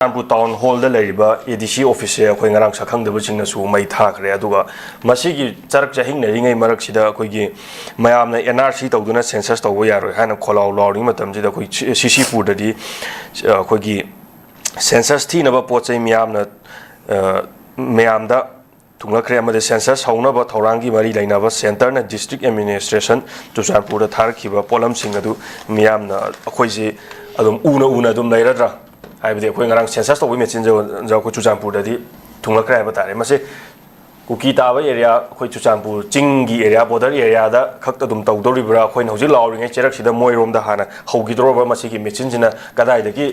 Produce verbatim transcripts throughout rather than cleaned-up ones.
Churachandpur town ꯍꯣꯜꯗ ꯂꯩꯔꯤꯕ ꯑꯦ ꯗꯤ ꯁꯤ ꯑꯣꯐꯤꯁꯁꯦ ꯑꯩꯈꯣꯏ ꯉꯔꯥꯡ ꯁꯛꯈꯪꯗꯕꯁꯤꯡꯅꯁꯨ ꯃꯩ ꯊꯥꯈ꯭ꯔꯦ꯫ ꯑꯗꯨꯒ ꯃꯁꯤꯒꯤ ꯆꯔꯛ ꯆꯍꯤꯡꯅꯔꯤꯉꯩ ꯃꯔꯛꯁꯤꯗ ꯑꯩꯈꯣꯏꯒꯤ ꯃꯌꯥꯝꯅ ꯑꯦꯟ ꯑꯥꯔ ꯁꯤ ꯇꯧꯗꯨꯅ ꯁꯦꯟꯁꯁ ꯇꯧꯕ ꯌꯥꯔꯣꯏ ꯍꯥꯏꯅ ꯈꯣꯜꯂꯥꯎ ꯂꯥꯎꯔꯤꯉꯩ ꯃꯇꯝꯁꯤꯗ ꯑꯩꯈꯣꯏ ꯁꯤ-, ꯁꯤ ꯁꯤ ꯄꯨꯔꯗꯗꯤ, ꯑ, ꯑꯩꯈꯣꯏꯒꯤ ꯁꯦꯟꯁꯁ ꯊꯤꯅꯕ ꯄꯣꯠ ꯆꯩ ꯃꯤꯌꯥꯝꯅ, ꯑ, ꯃꯌꯥꯝꯗ ꯊꯨꯡꯂꯛꯈ꯭ꯔꯦ꯫ ꯑꯃꯗꯤ ꯁꯦꯟꯁꯁ ꯍꯧꯅꯕ ꯊꯧꯔꯥꯡꯒꯤ ꯃꯔꯤ ꯂꯩꯅꯕ ꯁꯦꯟꯇꯔꯅ ꯗꯤꯁꯇ꯭ꯔꯤꯛ ꯑꯦꯗꯃꯤꯅꯤꯁꯇ꯭ꯔꯦꯁꯟ ꯆꯨꯔꯆꯥꯟꯄꯨꯔꯗ ꯊꯥꯔꯛꯈꯤꯕ ꯄꯣꯠꯂꯝꯁꯤꯡ ꯑꯗꯨ ꯃꯤꯌꯥꯝꯅ ꯑꯩꯈꯣꯏꯁꯤ ꯑꯗꯨꯝ ꯎꯅ ꯎꯅ ꯑꯗꯨꯝ ꯂꯩꯔꯗ꯭ꯔꯥ? ꯍꯥꯏꯕꯗꯤ ꯑꯩꯈꯣꯏ ꯉꯔꯥꯡ ꯁꯦꯟꯁꯁ ꯇꯧꯕꯒꯤ ꯃꯦꯆꯤꯟꯁꯦ ꯑꯩꯈꯣꯏ ꯆꯨꯔꯆꯥꯟꯄꯨꯔꯗꯗꯤ ꯊꯨꯡꯂꯛꯈ꯭ꯔꯦ ꯍꯥꯏꯕ ꯇꯥꯔꯦ꯫ ꯃꯁꯤ ꯀꯨꯀꯤ ꯇꯥꯕ ꯑꯦꯔꯤꯌꯥ, ꯑꯩꯈꯣꯏ ꯆꯨꯔꯆꯥꯟꯄꯨꯔ ꯆꯤꯡꯒꯤ ꯑꯦꯔꯤꯌꯥ, ꯕꯣꯔꯗꯔ ꯑꯦꯔꯤꯌꯥꯗ ꯈꯛꯇ ꯑꯗꯨꯝ ꯇꯧꯗꯧꯔꯤꯕ꯭ꯔꯥ? ꯑꯩꯈꯣꯏꯅ ꯍꯧꯖꯤꯛ ꯂꯥꯎꯔꯤꯉꯩ ꯆꯦꯔꯛꯁꯤꯗ ꯃꯣꯏꯔꯣꯝꯗ ꯍꯥꯟꯅ ꯍꯧꯈꯤꯗꯧꯔꯕ? ꯃꯁꯤꯒꯤ ꯃꯦꯆꯤꯟꯁꯤꯅ ꯀꯗꯥꯏꯗꯒꯤ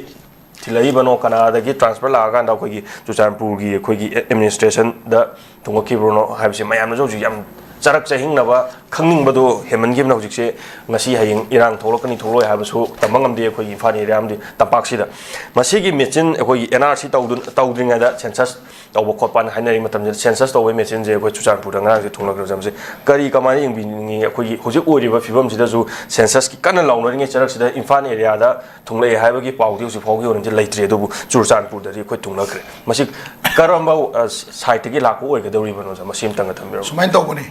ꯊꯤꯜꯂꯛꯏꯕꯅꯣ, ꯀꯅꯥꯗꯒꯤ ꯇ꯭ꯔꯥꯟꯁꯐꯔ ꯂꯥꯛꯑꯀꯥꯟꯗ ꯑꯩꯈꯣꯏꯒꯤ ꯆꯨꯔꯆꯥꯟꯄꯨꯔꯒꯤ ꯑꯩꯈꯣꯏꯒꯤ ꯑꯦꯗꯃꯤꯅꯤꯁꯇ꯭ꯔꯦꯁꯟꯗ ꯊꯨꯡꯉꯛꯈꯤꯕꯅꯣ ꯍꯥꯏꯕꯁꯤ ꯃꯌꯥꯝꯅꯁꯨ ꯍꯧꯖꯤꯛ ꯌꯥꯝ ꯆꯔꯛ ꯆꯍꯤꯡꯅꯕ, ꯈꯪꯅꯤꯡꯕꯗꯣ ꯍꯦꯟꯃꯟꯈꯤꯕꯅ ꯍꯧꯖꯤꯛꯁꯦ꯫ ꯉꯁꯤ ꯍꯌꯦꯡ ꯏꯔꯥꯡ ꯊꯣꯛꯂꯛꯀꯅꯤ ꯊꯣꯛꯂꯛꯑꯣꯏ ꯍꯥꯏꯕꯁꯨ ꯇꯝꯕ ꯉꯝꯗꯦ ꯑꯩꯈꯣꯏꯒꯤ ꯏꯝꯐꯥꯜ ꯑꯦꯔꯤꯌꯥ ꯑꯃꯗꯤ ꯇꯝꯄꯥꯛꯁꯤꯗ꯫ ꯃꯁꯤꯒꯤ ꯃꯦꯆꯤꯟ ꯑꯩꯈꯣꯏꯒꯤ ꯑꯦꯟ ꯑꯥꯔ ꯁꯤ ꯇꯧꯗꯨ-, ꯇꯧꯗ꯭ꯔꯤꯉꯩꯗ ꯁꯦꯟꯁꯁ ꯇꯧꯕ ꯈꯣꯠꯄꯅ ꯍꯥꯏꯅꯔꯤ ꯃꯇꯝꯁꯤꯗ ꯁꯦꯟꯁꯁ ꯇꯧꯕꯒꯤ ꯃꯦꯆꯤꯟꯁꯦ ꯑꯩꯈꯣꯏ ꯆꯨꯔꯆꯥꯟꯄꯨꯔꯗ ꯉꯔꯥꯡꯁꯦ ꯊꯨꯡꯂꯛꯈ꯭ꯔꯕꯁꯦ ꯀꯔꯤ, ꯀꯃꯥꯏꯅ ꯌꯦꯡꯕꯤꯅꯤꯡꯉꯤ? ꯑꯩꯈꯣꯏꯒꯤ ꯍꯧꯖꯤꯛ ꯑꯣꯏꯔꯤꯕ ꯐꯤꯕꯝꯁꯤꯗꯁꯨ ꯁꯦꯟꯁꯁꯀꯤ ꯀꯟꯅ ꯂꯥꯎꯅꯔꯤꯉꯩ ꯆꯔꯛꯁꯤꯗ ꯏꯝꯐꯥꯜ ꯑꯦꯔꯤꯌꯥꯗ ꯊꯨꯡꯂꯛꯑꯦ ꯍꯥꯏꯕꯒꯤ ꯄꯥꯎꯗꯤ ꯍꯧꯖꯤꯛ ꯐꯥꯎꯒꯤ ꯑꯣꯏꯅꯗꯤ ꯂꯩꯇ꯭ꯔꯤ꯫ ꯑꯗꯨꯕꯨ ꯆꯨꯔꯆꯥꯟꯄꯨꯔꯗꯗꯤ ꯑꯩꯈꯣꯏ ꯊꯨꯡꯂꯛꯈ꯭ꯔꯦ꯫ ꯃꯁꯤ ꯀꯔꯝꯕ, ꯑ, ꯁꯥꯏꯠꯇꯒꯤ ꯂꯥꯛꯄ ꯑꯣꯏꯒꯗꯧꯔꯤꯕꯅꯣ, ꯁꯥꯔ? ꯃꯁꯤ ꯑꯃꯇꯪꯒ ꯊꯝꯕꯤꯔꯝꯃꯨ꯫ ꯁꯨꯃꯥꯏꯅ ꯇꯧꯕꯅꯤ,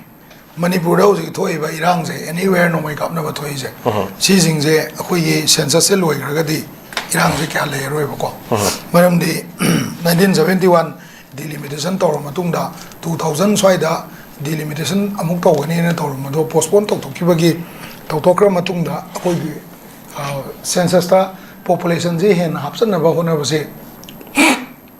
ꯃꯅꯤꯄꯨꯔꯗ ꯍꯧꯖꯤꯛ ꯊꯣꯛꯏꯕ ꯏꯔꯥꯡꯁꯦ, anywhere ꯅꯣꯡꯃꯩ ꯀꯥꯞꯅꯕ ꯊꯣꯛꯏꯁꯦ, ꯎꯝ꯫ ꯁꯤꯁꯤꯡꯁꯦ ꯑꯩꯈꯣꯏꯒꯤ ꯁꯦꯟꯁꯁꯁꯦ ꯂꯣꯏꯈ꯭ꯔꯒꯗꯤ ꯏꯔꯥꯡꯁꯦ ꯀꯌꯥ ꯂꯩꯔꯔꯣꯏꯕꯀꯣ꯫ ꯎꯝ꯫ ꯃꯔꯝꯗꯤ nineteen seventy one delimitation ꯇꯧꯔ ꯃꯇꯨꯡꯗ, two thousand ꯁ꯭ꯋꯥꯏꯗ delimitation ꯑꯃꯨꯛ ꯇꯧꯒꯅꯤꯅ ꯇꯧꯔꯝꯕꯗꯣ postpone ꯇꯧꯊꯣꯛꯈꯤꯕꯒꯤ, ꯇꯧꯊꯣꯛꯈ꯭ꯔ ꯃꯇꯨꯡꯗ ꯑꯩꯈꯣꯏꯒꯤ, ꯑ, ꯁꯦꯟꯁꯁꯇ ꯄꯣꯄꯨꯂꯦꯁꯟꯁꯦ ꯍꯦꯟꯅ ꯍꯥꯞꯆꯟꯅꯕ ꯍꯣꯠꯅꯕꯁꯦ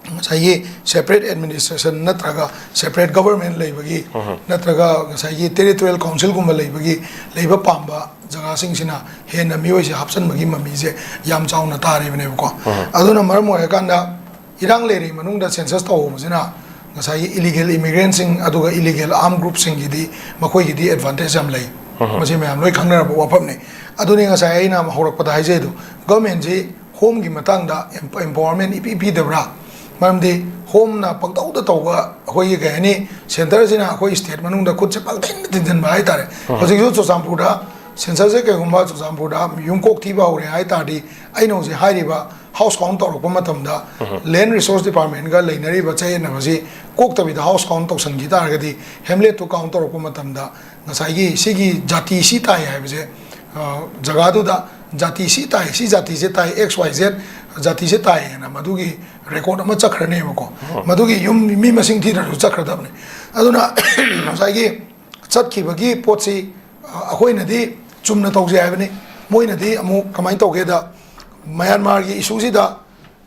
ꯉꯁꯥꯏꯒꯤ separate administration ꯅꯠꯇ꯭ꯔꯒ separate government ꯂꯩꯕꯒꯤ, ꯎꯝ꯫ ꯅꯠꯇ꯭ꯔꯒ ꯉꯁꯥꯏꯒꯤ territorial council ꯒꯨꯝꯕ ꯂꯩꯕꯒꯤ, ꯂꯩꯕ ꯄꯥꯝꯕ ꯖꯒꯥꯁꯤꯡꯁꯤꯅ ꯍꯦꯟꯅ ꯃꯤꯑꯣꯏꯁꯦ ꯍꯥꯞꯆꯟꯕꯒꯤ ꯃꯃꯤꯁꯦ ꯌꯥꯝ ꯆꯥꯎꯅ ꯇꯥꯔꯤꯕꯅꯦꯕꯀꯣ꯫ ꯎꯝ꯫ ꯑꯗꯨꯅ ꯃꯔꯝ ꯑꯣꯏꯔꯀꯥꯟꯗ ꯏꯔꯥꯡ ꯂꯩꯔꯤ ꯃꯅꯨꯡꯗ ꯁꯦꯟꯁꯁ ꯇꯧꯍꯧꯕꯁꯤꯅ ꯉꯁꯥꯏꯒꯤ illegal immigrant ꯁꯤꯡ ꯑꯗꯨꯒ illegal armed group ꯁꯤꯡꯒꯤꯗꯤ, ꯃꯈꯣꯏꯒꯤꯗꯤ advantage ꯌꯥꯝ ꯂꯩ꯫ ꯎꯝ꯫ ꯃꯁꯤ ꯃꯌꯥꯝ ꯂꯣꯏ ꯈꯪꯅꯔꯕ ꯋꯥꯐꯝꯅꯤ꯫ ꯑꯗꯨꯅꯤ ꯉꯁꯥꯏ ꯑꯩꯅ ꯍꯧꯔꯛꯄꯗ ꯍꯥꯏꯖꯩꯗꯣ, government ꯁꯤ home ꯒꯤ ꯃꯇꯥꯡꯗ em-, empowerment ꯏꯄꯤ ꯄꯤꯗꯕ꯭ꯔꯥ? ꯃꯔꯝꯗꯤ home ꯅ ꯄꯪꯇꯧꯗ ꯇꯧꯕ, ꯑꯩꯈꯣꯏꯒꯤ ꯀꯩ ꯍꯥꯏꯅꯤ, centre ꯁꯤꯅ ꯑꯩꯈꯣꯏ state ꯃꯅꯨꯡꯗ ꯈꯨꯠꯁꯦ ꯄꯪꯊꯤꯟꯗ ꯊꯤꯟꯖꯤꯟꯕ ꯍꯥꯏꯇꯥꯔꯦ꯫ ꯎꯝ꯫ ꯍꯧꯖꯤꯛꯁꯨ ꯆꯨꯔꯆꯥꯟꯄꯨꯔꯗ ꯁꯦꯟꯁꯁꯁꯦ ꯀꯩꯒꯨꯝꯕ ꯆꯨꯔꯆꯥꯟꯄꯨꯔꯗ ꯌꯨꯝ ꯀꯣꯛ ꯊꯤꯕ ꯍꯧꯔꯦ ꯍꯥꯏ ꯇꯥꯔꯗꯤ, ꯑꯩꯅ ꯍꯧꯖꯤꯛ ꯍꯥꯏꯔꯤꯕ house count ꯇꯧꯔꯛꯄ ꯃꯇꯝꯗ, land resource department ꯀ ꯂꯩꯅꯔꯤꯕ ꯆꯌꯦꯠꯅꯕꯁꯤ ꯀꯣꯛꯇꯕꯤꯗ house count ꯇꯧꯁꯟꯈꯤ ꯇꯥꯔꯒꯗꯤ, ꯍꯦꯝꯂꯦꯠꯇꯨ count ꯇꯧꯔꯛꯄ ꯃꯇꯝꯗ ꯉꯁꯥꯏꯒꯤ ꯁꯤꯒꯤ ꯖꯥꯇꯤ ꯁꯤ ꯇꯥꯏ ꯍꯥꯏꯕꯁꯦ, ꯑ, ꯖꯒꯥꯗꯨꯗ ꯖꯥꯇꯤ ꯁꯤ ꯇꯥꯏ, ꯁꯤ ꯖꯥꯇꯤꯁꯦ ꯇꯥꯏ, X Y Z ꯖꯥꯇꯤꯁꯦ ꯇꯥꯏ ꯍꯥꯏꯅ ꯃꯗꯨꯒꯤ record ꯑꯃ ꯆꯠꯈ꯭ꯔꯅꯦꯕꯀꯣ꯫ ꯃꯗꯨꯒꯤ ꯌꯨꯝ ꯃꯤ ꯃꯁꯤꯡ ꯊꯤꯗ꯭ꯔꯁꯨ ꯆꯠꯈ꯭ꯔꯗꯕꯅꯤ꯫ ꯑꯗꯨꯅ ꯉꯁꯥꯏꯒꯤ ꯆꯠꯈꯤꯕꯒꯤ ꯄꯣꯠꯁꯤ, ꯑ, ꯑꯩꯈꯣꯏꯅꯗꯤ ꯆꯨꯝꯅ ꯇꯧꯖꯩ ꯍꯥꯏꯕꯅꯤ꯫ ꯃꯣꯏꯅꯗꯤ ꯑꯃꯨꯛ ꯀꯃꯥꯏꯅ ꯇꯧꯒꯦꯗ, ꯃ꯭ꯌꯥꯟꯃꯥꯔꯒꯤ ꯏꯁꯨꯁꯤꯗ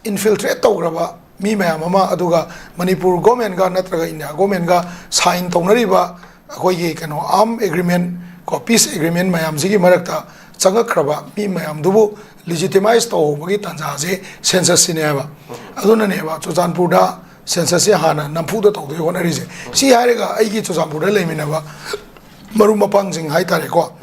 infiltrate ꯇꯧꯈ꯭ꯔꯕ ꯃꯤ ꯃꯌꯥꯝ ꯑꯃ, ꯑꯗꯨꯒ ꯃꯅꯤꯄꯨꯔ government ꯀ ꯅꯠꯇ꯭ꯔꯒ ꯏꯟꯗꯤꯌꯥ government ꯀ sign ꯇꯧꯅꯔꯤꯕ ꯑꯩꯈꯣꯏꯒꯤ ꯀꯩꯅꯣ arm agreement ꯀꯣ, peace agreement ꯃꯌꯥꯝꯁꯤꯒꯤ ꯃꯔꯛꯇ ꯆꯪꯉꯛꯈ꯭ꯔꯕ ꯃꯤ ꯃꯌꯥꯝꯗꯨꯕꯨ legitimize ꯇꯧꯍꯧꯕꯒꯤ ꯇꯥꯟꯖꯥꯁꯦ census ꯁꯤꯅꯦ ꯍꯥꯏꯕ꯫ ꯑꯗꯨꯅꯅꯦꯕ ꯆꯨꯔꯆꯥꯟꯄꯨꯔꯗ census ꯁꯦ ꯍꯥꯟꯅ ꯅꯝꯐꯨꯗ ꯇꯧꯗꯣꯏ ꯍꯣꯠꯅꯔꯤꯁꯦ꯫ ꯁꯤ ꯍꯥꯏꯔꯒ ꯑꯩꯒꯤ ꯆꯨꯔꯆꯥꯟꯄꯨꯔꯗ ꯂꯩꯃꯤꯟꯅꯕ ꯃꯔꯨꯞ ꯃꯄꯥꯡꯁꯤꯡ ꯍꯥꯏꯇꯥꯔꯦꯀꯣ,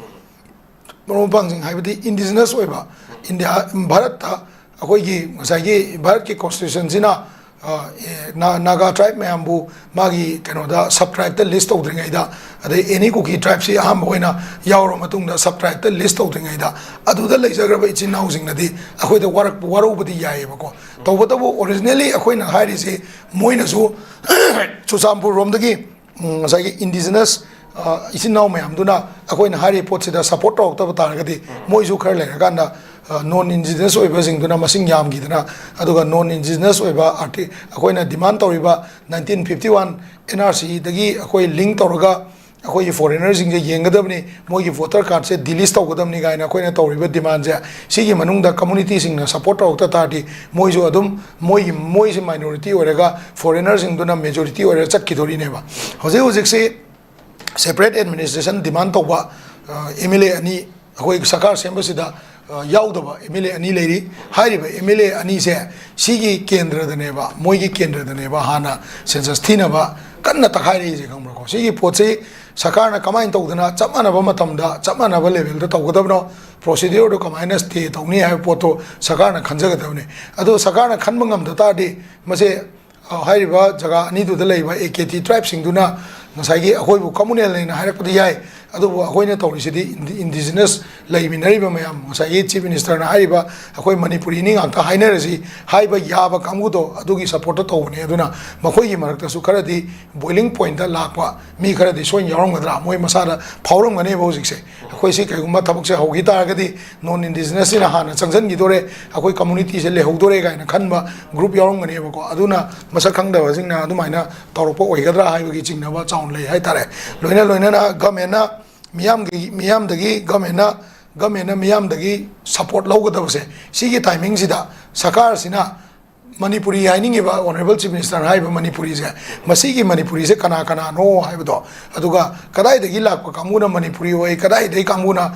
ꯃꯔꯨꯞ ꯃꯄꯥꯡꯁꯤꯡ ꯍꯥꯏꯕꯗꯤ indigenous ꯑꯣꯏꯕ, ꯏꯟꯗꯤꯌꯥ, ꯚꯥꯔꯠꯇ ꯑꯩꯈꯣꯏꯒꯤ ꯉꯁꯥꯏꯒꯤ ꯚꯥꯔꯠꯀꯤ constitution ꯁꯤꯅ, ꯑ, ꯑꯦ, ꯅꯥ-, ꯅꯥꯒꯥ tribe ꯃꯌꯥꯝꯕꯨ ꯃꯥꯒꯤ ꯀꯩꯅꯣꯗ sub tribe ꯇ list ꯇꯧꯗ꯭ꯔꯤꯉꯩꯗ, ꯑꯗꯩ any ꯀꯨꯀꯤ tribe ꯁꯤ ꯑꯍꯥꯟꯕ ꯑꯣꯏꯅ ꯌꯥꯎꯔꯕ ꯃꯇꯨꯡꯗ sub tribe ꯇ list ꯇꯧꯗ꯭ꯔꯤꯉꯩꯗ, ꯑꯗꯨꯗ ꯂꯩꯖꯈ꯭ꯔꯕ ꯏꯆꯤꯟ ꯏꯅꯥꯎꯁꯤꯡꯅꯗꯤ ꯑꯩꯈꯣꯏꯗ ꯋꯥꯔꯛ-, ꯋꯥꯔꯧꯕꯗꯤ ꯌꯥꯏꯑꯕꯀꯣ꯫ ꯇꯧꯕꯇꯕꯨ originally ꯑꯩꯈꯣꯏꯅ ꯍꯥꯏꯔꯤꯁꯤ ꯃꯣꯏꯅꯁꯨ ꯆꯨꯔꯆꯥꯟꯄꯨꯔ ꯔꯣꯝꯗꯒꯤ, ꯎꯝ, ꯉꯁꯥꯏꯒꯤ indigenous, ꯑ, ꯏꯆꯤꯟ ꯏꯅꯥꯎ ꯃꯌꯥꯝꯗꯨꯅ ꯑꯩꯈꯣꯏꯅ ꯍꯥꯏꯔꯤꯕ ꯄꯣꯠꯁꯤꯗ support ꯇꯧꯔꯛꯇꯕ ꯇꯥꯔꯒꯗꯤ, ꯃꯣꯏꯁꯨ ꯈꯔ ꯂꯩꯔꯀꯥꯟꯗ, ꯑ, non indigenous ꯑꯣꯏꯕꯁꯤꯡꯗꯨꯅ ꯃꯁꯤꯡ ꯌꯥꯝꯈꯤꯗꯅ, ꯑꯗꯨꯒ non indigenous ꯑꯣꯏꯕ arti-, ꯑꯩꯈꯣꯏꯅ demand ꯇꯧꯔꯤꯕ nineteen fifty one N R C ꯗꯒꯤ ꯑꯩꯈꯣꯏ link ꯇꯧꯔꯒ ꯑꯩꯈꯣꯏꯒꯤ foreigner ꯁꯤꯡꯁꯦ ꯌꯦꯡꯒꯗꯕꯅꯤ, ꯃꯣꯏꯒꯤ voter card ꯁꯦ delete ꯇꯧꯒꯗꯕꯅꯤ ꯀꯥꯏꯅ ꯑꯩꯈꯣꯏꯅ ꯇꯧꯔꯤꯕ demand ꯁꯦ, ꯁꯤꯒꯤ ꯃꯅꯨꯡꯗ community ꯁꯤꯡꯅ support ꯇꯧꯔꯛꯇ ꯇꯥꯔꯗꯤ, ꯃꯣꯏꯁꯨ ꯑꯗꯨꯝ ꯃꯣꯏꯒꯤ, ꯃꯣꯏꯁꯤ minority ꯑꯣꯏꯔꯒ foreigner ꯁꯤꯡꯗꯨꯅ majority ꯑꯣꯏꯔꯒ ꯆꯠꯈꯤꯗꯣꯔꯤꯅꯦꯕ꯫ ꯍꯧꯖꯤꯛ ꯍꯧꯖꯤꯛꯁꯤ separate administration demand ꯇꯧꯕ, ꯑ, M L A ꯑꯅꯤ ꯑꯩꯈꯣꯏ ꯁꯔꯀꯥꯔ ꯁꯦꯝꯕꯁꯤꯗ, ꯑ, ꯌꯥꯎꯗꯕ M L A ꯑꯅꯤ ꯂꯩꯔꯤ꯫ ꯍꯥꯏꯔꯤꯕ M L A ꯑꯅꯤꯁꯦ ꯁꯤꯒꯤ ꯀꯦꯟꯗ꯭ꯔꯗꯅꯦꯕ, ꯃꯣꯏꯒꯤ ꯀꯦꯟꯗ꯭ꯔꯗꯅꯦꯕ ꯍꯥꯟꯅ census ꯊꯤꯅꯕ ꯀꯟꯅ ꯇꯛꯈꯥꯏꯔꯛꯏꯁꯦ, ꯈꯪꯕ꯭ꯔꯥꯀꯣ? ꯁꯤꯒꯤ ꯄꯣꯠꯁꯤ ꯁꯔꯀꯥꯔꯅ ꯀꯃꯥꯏꯅ ꯇꯧꯗꯅ ꯆꯞ ꯃꯥꯟꯅꯕ ꯃꯇꯝꯗ ꯆꯞ ꯃꯥꯟꯅꯕ level ꯗ ꯇꯧꯒꯗꯕꯅꯣ, procedure ꯗꯨ ꯀꯃꯥꯏꯅ stay ꯇꯧꯅꯤ ꯍꯥꯏꯕ ꯄꯣꯠꯇꯣ ꯁꯔꯀꯥꯔꯅ ꯈꯟꯖꯒꯗꯕꯅꯤ꯫ ꯑꯗꯣ ꯁꯔꯀꯥꯔꯅ ꯈꯟꯕ ꯉꯝꯗ ꯇꯥꯔꯗꯤ ꯃꯁꯦ, ꯑ, ꯍꯥꯏꯔꯤꯕ ꯖꯒꯥ ꯑꯅꯤꯗꯨꯗ ꯂꯩꯕ A K T tribe ꯁꯤꯡꯗꯨꯅ ꯉꯁꯥꯏꯒꯤ ꯑꯩꯈꯣꯏꯕꯨ communal ꯅꯦꯅ ꯍꯥꯏꯔꯛꯄꯗꯤ ꯌꯥꯏ, ꯑꯗꯨꯕꯨ ꯑꯩꯈꯣꯏꯅ ꯇꯧꯔꯤꯁꯤꯗꯤ ꯏꯟꯗꯤ- ꯏꯟꯗꯤꯖꯤꯅꯁ ꯂꯩꯃꯤꯟꯅꯔꯤꯕ ꯃꯌꯥꯝ, ꯉꯁꯥꯏꯒꯤ ꯆꯤꯐ ꯃꯤꯅꯤꯁꯇꯔꯅ ꯍꯥꯏꯔꯤꯕ, "ꯑꯩꯈꯣꯏ ꯃꯅꯤꯄꯨꯔꯤꯅꯤ ꯉꯥꯛꯇ ꯍꯥꯏꯅꯔꯁꯤ" ꯍꯥꯏꯕ ꯌꯥꯕ ꯀꯥꯡꯕꯨꯗꯣ, ꯑꯗꯨꯒꯤ ꯁꯞꯄꯣꯔꯠꯇ ꯇꯧꯕꯅꯤ꯫ ꯑꯗꯨꯅ ꯃꯈꯣꯏꯒꯤ ꯃꯔꯛꯇꯁꯨ ꯈꯔꯗꯤ ꯕꯣꯏꯂꯤꯡ ꯄꯣꯏꯟꯠꯇ ꯂꯥꯛꯄ ꯃꯤ ꯈꯔꯗꯤ ꯁꯣꯏꯅ ꯌꯥꯎꯔꯝꯒꯗ꯭ꯔꯥ, ꯃꯣꯏ ꯃꯁꯥꯗ ꯐꯥꯎꯔꯝꯒꯅꯦꯕ꯫ ꯍꯧꯖꯤꯛꯁꯦ ꯑꯩꯈꯣꯏ ꯁꯤ ꯀꯩꯒꯨꯝꯕ ꯊꯕꯛꯁꯦ ꯍꯧꯈꯤ ꯇꯥꯔꯒꯗꯤ, ꯅꯣꯟ ꯏꯟꯗꯤꯖꯤꯅꯁꯁꯤꯅ ꯍꯥꯟꯅ ꯆꯪꯁꯤꯟꯈꯤꯗꯣꯔꯦ, ꯑꯩꯈꯣꯏ ꯀꯝꯃꯨꯅꯤꯇꯤꯁꯦ ꯂꯩꯍꯧꯗꯣꯔꯦ ꯀꯥꯏꯅ ꯈꯟꯕ ꯒ꯭ꯔꯨꯞ ꯌꯥꯎꯔꯝꯒꯅꯦꯕꯀꯣ꯫ ꯑꯗꯨꯅ ꯃꯁꯛ ꯈꯪꯗꯕꯁꯤꯡꯅ ꯑꯗꯨꯃꯥꯏꯅ ꯇꯧꯔꯛꯄ ꯑꯣꯏꯒꯗ꯭ꯔꯥ ꯍꯥꯏꯕꯒꯤ ꯆꯤꯡꯅꯕ ꯆꯥꯎꯅ ꯂꯩ ꯍꯥꯏꯇꯥꯔꯦ꯫ ꯂꯣꯏꯅ ꯂꯣꯏꯅꯅ ꯒꯃꯦꯟꯅ ꯃꯤꯌꯥꯝꯒꯤ, ꯃꯤꯌꯥꯝꯗꯒꯤ ꯒꯃꯦꯟꯅ, ꯒꯃꯦꯟꯅ ꯃꯤꯌꯥꯝꯗꯒꯤ ꯁꯞꯄꯣꯔꯠ ꯂꯧꯒꯗꯕꯁꯦ, ꯁꯤꯒꯤ ꯇꯥꯏꯃꯤꯡꯁꯤꯗ ꯁꯔꯀꯥꯔꯁꯤꯅ ꯃꯅꯤꯄꯨꯔꯤ ꯍꯥꯏꯅꯤꯡꯉꯤꯕ, ꯑꯣꯅꯔꯦꯕꯜ ꯆꯤꯐ ꯃꯤꯅꯤꯁꯇꯔꯅ ꯍꯥꯏꯔꯤꯕ ꯃꯅꯤꯄꯨꯔꯤꯁꯦ, ꯃꯁꯤꯒꯤ ꯃꯅꯤꯄꯨꯔꯤꯁꯦ ꯀꯅꯥ ꯀꯅꯥꯅꯣ ꯍꯥꯏꯕꯗꯣ, ꯑꯗꯨꯒ ꯀꯗꯥꯏꯗꯒꯤ ꯂꯥꯛꯄ ꯀꯥꯡꯕꯨꯅ ꯃꯅꯤꯄꯨꯔꯤ ꯑꯣꯏ, ꯀꯗꯥꯏꯗꯒꯤ ꯀꯥꯡꯕꯨꯅ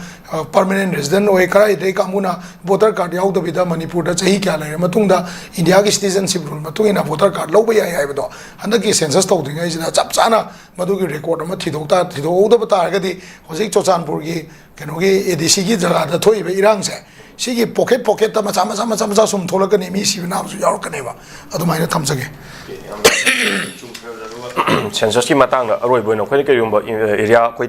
ꯄꯔꯃꯅꯦꯟ ꯔꯦꯁꯤꯗꯦꯟ ꯑꯣꯏ, ꯀꯗꯥꯏꯗꯒꯤ ꯀꯥꯡꯕꯨꯅ ꯚꯣꯇꯔ ꯀꯥꯔꯗ ꯌꯥꯎꯗꯕꯤꯗ ꯃꯅꯤꯄꯨꯔꯗ ꯆꯍꯤ ꯀꯌꯥ ꯂꯩꯔ ꯃꯇꯨꯡꯗ ꯏꯟꯗꯤꯌꯥꯒꯤ ꯁꯤꯇꯤꯖꯟꯁꯤꯞ ꯔꯨꯜ ꯃꯇꯨꯡ ꯏꯟꯅ ꯚꯣꯇꯔ ꯀꯥꯔꯗ ꯂꯧꯕ ꯌꯥꯏ ꯍꯥꯏꯕꯗꯣ, ꯍꯟꯗꯛꯀꯤ ꯁꯦꯟꯁꯁ ꯇꯧꯗ꯭ꯔꯤꯉꯩꯁꯤꯗ ꯆꯞ ꯆꯥꯅ ꯃꯗꯨꯒꯤ ꯔꯦꯀꯣꯔꯗ ꯑꯃ ꯊꯤꯗꯣꯛ ꯇꯥ-, ꯊꯤꯗꯣꯛꯍꯧꯗꯕ ꯇꯥꯔꯒꯗꯤ, ꯍꯧꯖꯤꯛ ꯆꯨꯔꯆꯥꯟꯄꯨꯔꯒꯤ ꯀꯩꯅꯣꯒꯤ ꯑꯦ ꯗꯤ ꯁꯤꯒꯤ ꯖꯒꯥꯗ ꯊꯣꯛꯏꯕ ꯏꯔꯥꯡꯁꯦ, ꯁꯤꯒꯤ ꯄꯣꯀꯦꯠ ꯄꯣꯀꯦꯠꯇ ꯃꯆꯥ ꯃꯆꯥ ꯃꯆꯥ ꯃꯆꯥ ꯁꯨꯝ ꯊꯣꯛꯂꯛꯀꯅꯤ, ꯃꯤ ꯁꯤꯕ ꯅꯥꯕꯁꯨ ꯌꯥꯎꯔꯛꯀꯅꯦꯕ꯫ ꯑꯗꯨꯃꯥꯏꯅ ꯊꯝꯖꯒꯦ꯫ ꯁꯦꯟꯁꯁꯀꯤ ꯃꯇꯥꯡꯗ ꯑꯔꯣꯏꯕ ꯑꯣꯏꯅ ꯑꯩꯈꯣꯏꯅ ꯀꯔꯤꯒꯨꯝꯕ ꯑꯦꯔꯤꯌꯥ ꯑꯩꯈꯣꯏ